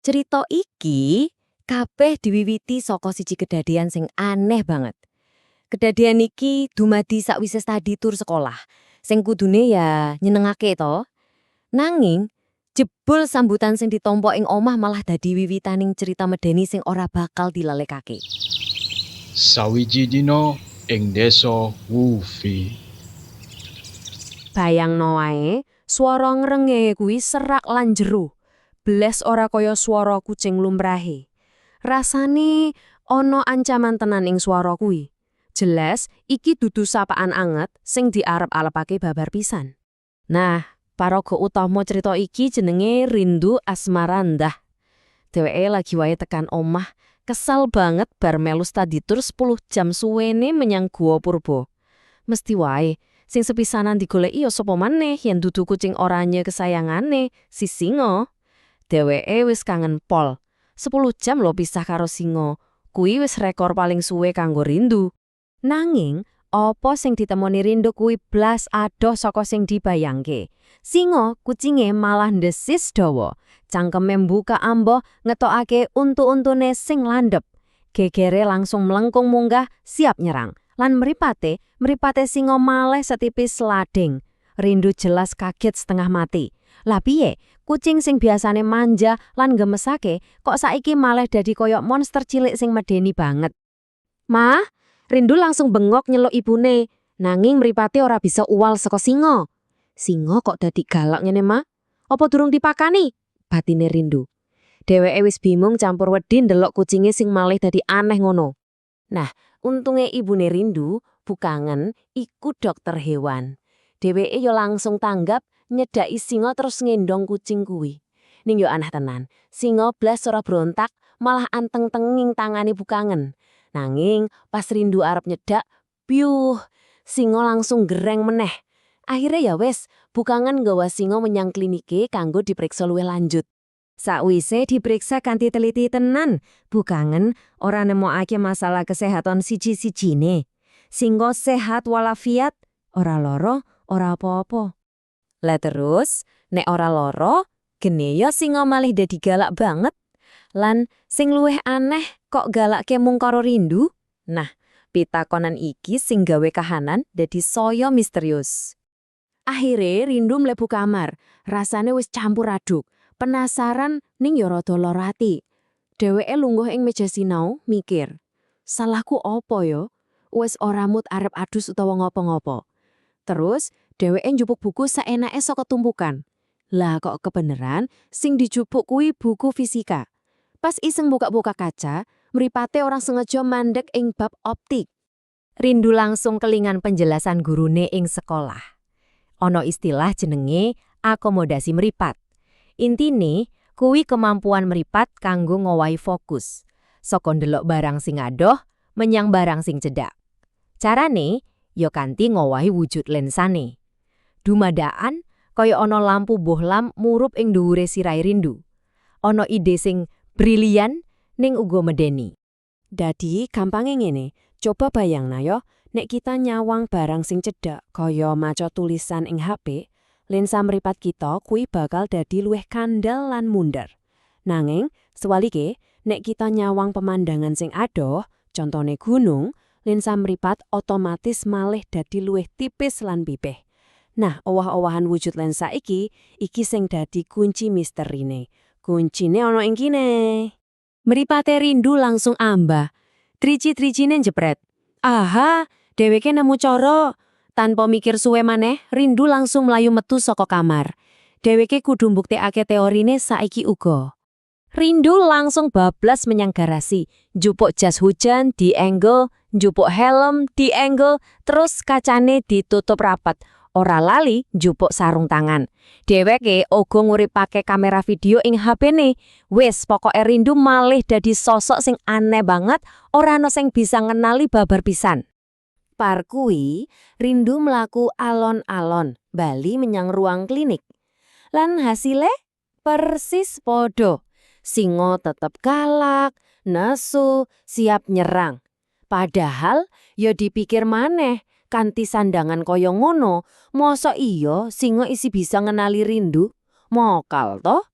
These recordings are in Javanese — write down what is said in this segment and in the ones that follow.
Cerita iki kabeh diwiwiti saka siji kedadian sing aneh banget. Kedadian iki dumadi sakwise study tour sekolah, sing kudune ya nyenengake to. Nanging jebul sambutan sing ditampa ing omah malah dadi wiwitaning cerita medeni sing ora bakal dilalekake. Sawiji dina ing desa Wufi. Bayangno wae, swara ngrengenge kuwi serak lan jero. Blas ora kaya swara kucing lumrahe. Rasane ana ancaman tenan ing swara kuwi. Jelas, iki dudu sapaan anget sing diarep-arepake babar pisan. Nah, paraga utama cerita iki jenenge Rindu Asmarandah. Dheweke lagi wae tekan omah, kesal banget bar melu study tour 10 jam suwene menyang Gua Purba. Mesti wae, sing sepisanan digoleki ya sapa maneh yen dudu kucing oranye kesayangane, si Singo. Dheweke wis kangen pol. 10 jam lho pisah karo Singo. Kuwi wis rekor paling suwe kanggo Rindu. Nanging, apa sing ditemoni Rindu kuwi blas adoh saka sing dibayangke. Singo kucinge malah ndesis dawa. Cangkeme mbuka amba, ngetokake untu-untune sing landhep. Gegere langsung mlengkung munggah, siap nyerang. Lan mripate Singo malih setipis lading. Rindu jelas kaget setengah mati. Lah piye? Kucing sing biasane manja lan gemesake kok saiki malah dadi koyok monster cilik sing medeni banget. "Ma," Rindu langsung bengok nyeluk ibune. Nanging mripate ora bisa uwal saka Singo. "Singo kok dadi galak ngene, Ma? Apa durung dipakani?" batine Rindu. Dheweke wis bingung campur wedi ndelok kucinge sing malih dadi aneh ngono. Nah, untunge ibune Rindu, Bu Kangen, iku dokter hewan. Dheweke yo langsung tanggap, nyedaki Singo terus ngendong kucing kuwi. Ning yo aneh tenan, Singo blas ora brontak, malah anteng-teng ing tangane Bu Kangen. Nanging pas Rindu arep nyedak, piuh, Singo langsung gereng meneh. Akhirnya ya wes, Bu Kangen nggawa Singo menyang klinike kanggo diperiksa luwih lanjut. Sakwise diperiksa kanthi teliti tenan, Bu Kangen ora nemokake masalah kesehatan siji-sijine. Singo sehat walafiat, ora loro, ora apa-apa. Lah terus, nek ora loro, gene ya Singo malih dadi galak banget. Lan sing luwih aneh, kok galake mung karo Rindu? Nah, pitakonan iki sing gawe kahanan dadi saya misterius. Akhire Rindu mlebu kamar, rasane wis campur aduk, penasaran ning ya rada lara ati. Dheweke lungguh ing meja sinau, mikir, "Salahku opo yo? Wis ora mood arep adus utawa ngopo-ngopo." Terus dheweke njupuk buku saenake saka tumpukan. Lah kok kebeneran sing dijupuk kuwi buku fisika. Pas iseng buka-buka kaca, mripate ora sengaja mandek ing bab optik. Rindu langsung kelingan penjelasan gurune ing sekolah. Ono istilah jenenge akomodasi meripat. Intine, kuwi kemampuan meripat kanggo ngowahi fokus. Saka ndelok barang sing adoh menyang barang sing cedhak. Carane ya kanthi ngowahi wujud lensane. Dumadakan kaya ana lampu bohlam murup ing dhuwure sirahe Rindu. Ana ide sing brilian ning uga medeni. Dadi gampange ngene, coba bayangna yo, nek kita nyawang barang sing cedhak kaya maca tulisan ing HP, lensa mripat kita kuwi bakal dadi luwih kandel lan mundar. Nanging sewalike, nek kita nyawang pemandangan sing adoh, contone gunung, lensa mripat otomatis malih dadi luwih tipis lan pipih. Nah, owah-owahan wujud lensa iki sing dadi kunci misterine. Kuncine ana ing kene. Mripate Rindu langsung amba. Driji-drijine jepret. Aha, dheweke nemu cara. Tanpa mikir suwe maneh, Rindu langsung mlayu metu saka kamar. Dheweke kudu mbuktekake teorine saiki uga. Rindu langsung bablas menyang garasi, njupuk jas hujan dienggo, njupuk helm dienggo, terus kacane ditutup rapat. Ora lali njupuk sarung tangan. Dheweke uga nguripake kamera video ing HP-ne. Wis, pokoke Rindu malih dadi sosok sing aneh banget, ora ana sing bisa ngenali babar pisan. Bar kuwi, Rindu mlaku alon-alon, bali menyang ruang klinik. Lan hasile persis podo. Singo tetep galak, nesu, siap nyerang. Padahal ya dipikir maneh, kanthi sandangan kaya ngono, mosok iya Singo isih bisa ngenali Rindu? Mokal toh?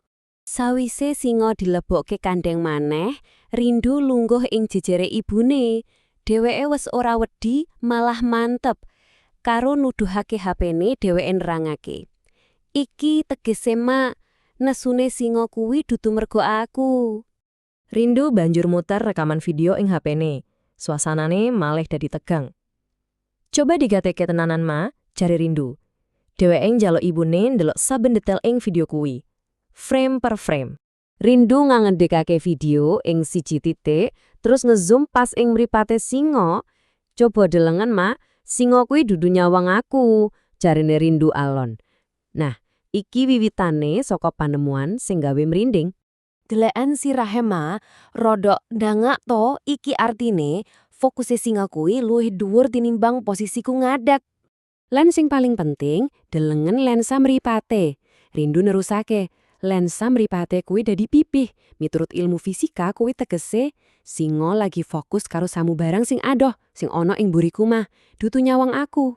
Sawise singa dilebokke kandheng maneh, Rindu lungguh ing jejere ibune. Dheweke wis ora wedi, malah mantep. Karo nuduhake HP-ne dheweke nerangake. "Iki tegese, Mak, nesune singa kuwi dudu mergo aku." Rindu banjur muter rekaman video ing HP-ne. Suasanane malih dadi tegang. "Coba digateke tenanan, Ma," jare Rindu. Dheweke njaluk ibune ndelok saben detail ing video kuwi. Frame per frame. Rindu ngendekake video ing siji titik, terus ngezoom pas ing mripate singa. "Coba delengen, Mak, singa kuwi dudu nyawang aku," jarene Rindu alon. Nah, iki wiwitane saka panemuan sing gawe merinding. "Deleken sirahe, Ma, rodok ndangak to. Iki artine fokuse singa kuwi luwih dhuwur tinimbang posisiku ngadeg. Lan sing paling penting, delengen lensa mripate." Rindu nerusake, "Lensa mripate kuwi dadi pipih. Miturut ilmu fisika kuwi tegese singa lagi fokus karo samubarang sing adoh, sing ana ing mburiku, Mah, dudu nyawang aku."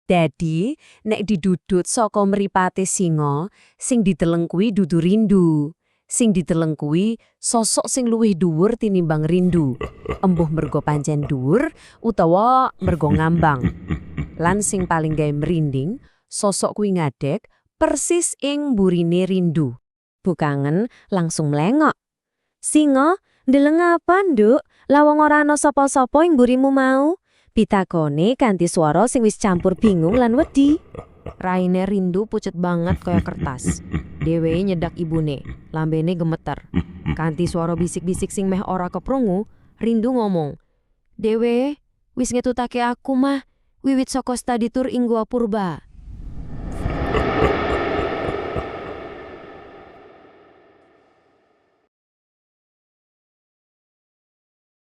Dadi, nek didudut saka mripate singa, sing dideleng kuwi dudu Rindu. Sing dideleng kuwi sosok sing luwih dhuwur tinimbang Rindu. Embuh mergo pancen dhuwur utawa mergo ngambang. Lan sing paling gawe merinding, sosok kuwi ngadeg persis ing mburine Rindu. Bu Kangen langsung melengok. "Singa, ndeleng apa, Nduk? Lha wong ora ana sapa-sapa ing mburimu mau?" pitakone kanthi swara sing wis campur bingung lan wedi. Raine Rindu pucet banget kaya kertas. Dheweke nyedak ibune, lambene gemeter. Kanthi swara bisik-bisik sing meh ora keprungu, Rindu ngomong, "Dhewe wis ngetutake aku, Mah, wiwit saka study tour ing Gua Purba."